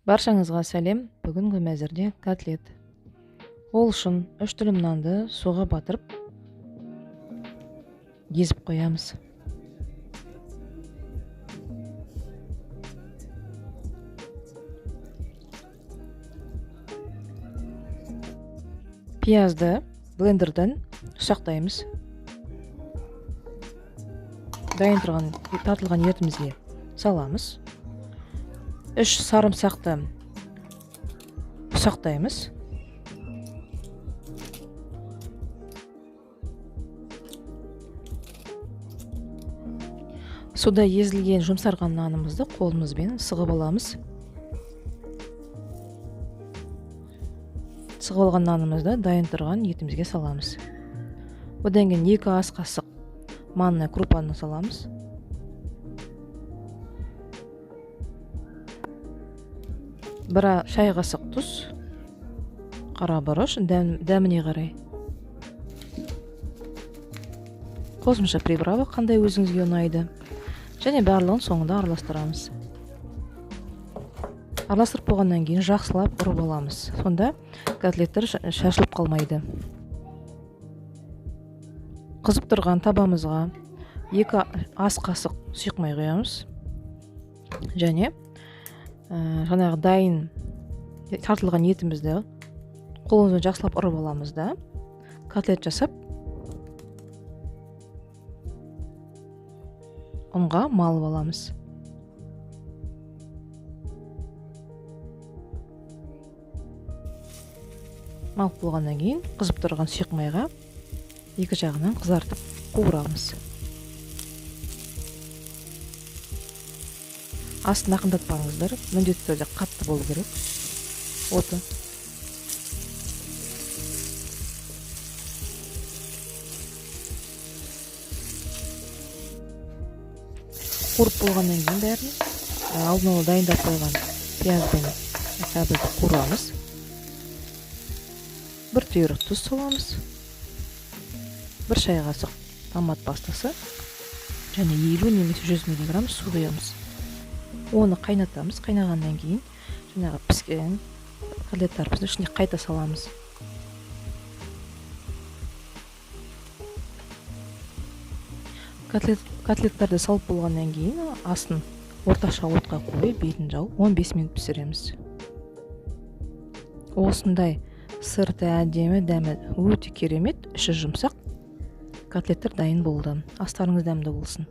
Баршаңызға сәлем. Бүгінгі мәзірде котлет. Ол үшін 3 тілім нанды суға батырып езіп қоямыз. Пиязды блендерден ұсақтаймыз. Дайын тұрған тартылған етімізге саламыз. 3 сарымсақты ұсақтаймыз. Суда езілген жұмсарған нанымызды қолымызбен сығып аламыз. Сығып алған нанымызды дайын тұрған етімізге саламыз. Одан кейін 2 ас қасық манная крупаны саламыз. Бір шай қасық тұз, қара бұрыш, дәміне қарай. Қосымша приправа қандай өзіңізге ұнайды. Және барлығын соңында араластырамыз. Араластырып болғаннан кейін жақсылап ұрып аламыз. Сонда котлеттер шашылып қалмайды. Қызып тұрған табамызға 2 ас қасық сұйық май құямыз. Және жаңағы дайын тартылған етімізді қолымызбен жақсылап ұрып аламыз да, котлет жасап ұнға малып аламыз. Малып болғаннан кейін қызып тұрған сұйық майға екі жағынан қызартып қуырамыз. Астын жақындатпаңыздар, міндетті түрде қатты болу керек оты. Қуырып болғаннан кейін бәрін алдын ала дайындап қойған пияз бен сәбізді қуырамыз. 1 түйір тұз саламыз. 1 шай қасық томат пастасы және 50 немесе 100 миллиграмм су құямыз. Оны қайнатамыз. Қайнағаннан кейін жаңағы піскен котлеттарымыздың ішіне қайта саламыз. Котлеттерді салып болғаннан кейін астын орташа отқа қойып, бетін жауып 15 минут пісіреміз. Осындай сырты әдемі, дәмі өте керемет, іші жұмсақ котлеттер дайын болды. Астарыңыз дәмді болсын.